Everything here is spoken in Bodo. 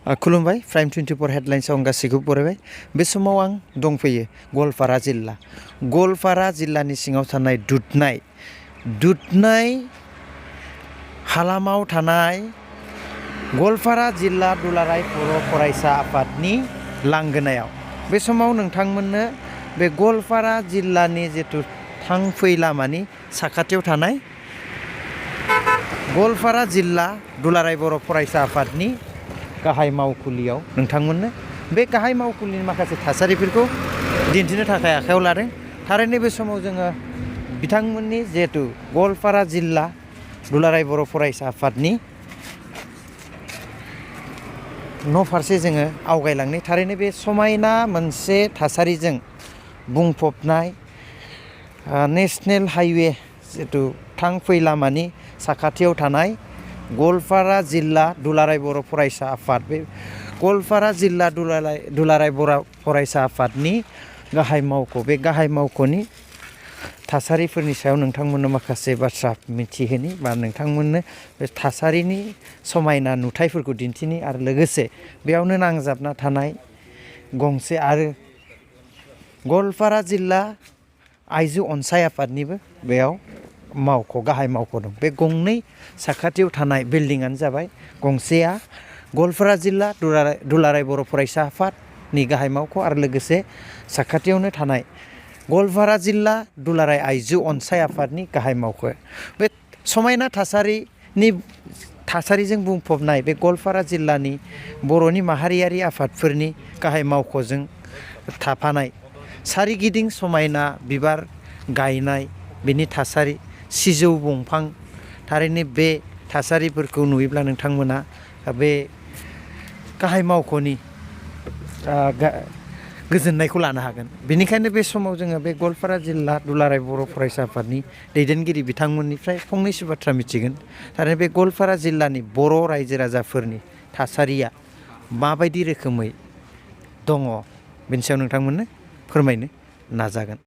खुलुमबाय प्राइम 24 हेडलाइन्सआव आं गासैखौबो बरायबाय। बे समाव आं दंफैयो गवालपारा जिल्ला। गवालपारा जिल्लानि सिङाव थानाय दुधनाय हालामाव थानाय गवालपारा जिल्ला दुलाराय बर' फरायसा आफादनि लांगोनायाव बे समाव नोंथांमोननो बे गवालपारा जिल्लानि जिथु थांफै लामानि साखाथियाव थानाय गवालपारा जिल्ला दुलाराय बर' फरायसा आफादनि गाहाय मावखुलियाव नोंथांमोननो बे गाहाय मावखुलिनि माखासे थासारिफोरखौ दिन्थिनो थाखाय आखायाव लादों। थारैनो बे समाव जोङो बिथांमोननि जिहेतु गवालपारा जिल्ला दुलाराय बर' फरायसा आफादनि न' फारसे जोङो आवगायलांनो थारैनो बे समायना मोनसे थासारिजों बुंफबनाय नेशनेल हाइवे जिथु थांफै लामानि साखाथियाव थानाय गवालपारा जिल्ला दुलाराय बर' फरायसा आफाद बे गवालपारा जिल्ला दुलाराय बर' फरायसा आफादनि गाहाय मावख' बे गाहाय मावख'नि थासारिफोरनि सायाव नोंथांमोननो माखासे बाथ्रा मिथिहोनि बा नोंथांमोननो बे थासारिनि समायना नुथायफोरखौ दिन्थिनि आरो लोगोसे बेयावनो नांजाबना थानाय गंसे आरो गवालपारा जिल्ला आइजो अनसाय आफादनिबो बेयाव गाहाय मावख' दं। बे गंनै साखाथियाव थानाय बिल्डिंआनो जाबाय गंसेया गवालपारा जिल्ला दुलाराय बर' फरायसा आफादनि गाहाय मावख' आरो लोगोसे साखाथियावनो थानाय गवालपारा जिल्ला दुलाराय आइजो अनसाय आफादनि गाहाय मावख'। बे समायना थासारिजों बुंफबनाय बे गवालपारा जिल्लानि बर'नि माहारियारि आफादफोरनि गाहाय मावख'जों थाफानाय सारिगिदिं समायना बिबार गायनाय बेनि थासारि सिजौ दंफां थारैनो बे थासारिफोरखौ नुयोब्ला नोंथांमोना बे गाहाय मावख'नि गोजोननायखौ लानो हागोन। बेनिखायनो बे समाव जोङो बे गवालपारा जिल्ला दुलाराय बर' फरायसा आफादनि दैदेनगिरि बिथांमोननिफ्राय फंनैसो बाथ्रा मिथिगोन। थारैनो बे गवालपारा जिल्लानि बर' रायजो राजाफोरनि थासारिया माबायदि रोखोमै दङ बेनि सायाव नोंथांमोननो फोरमायनो नाजागोन।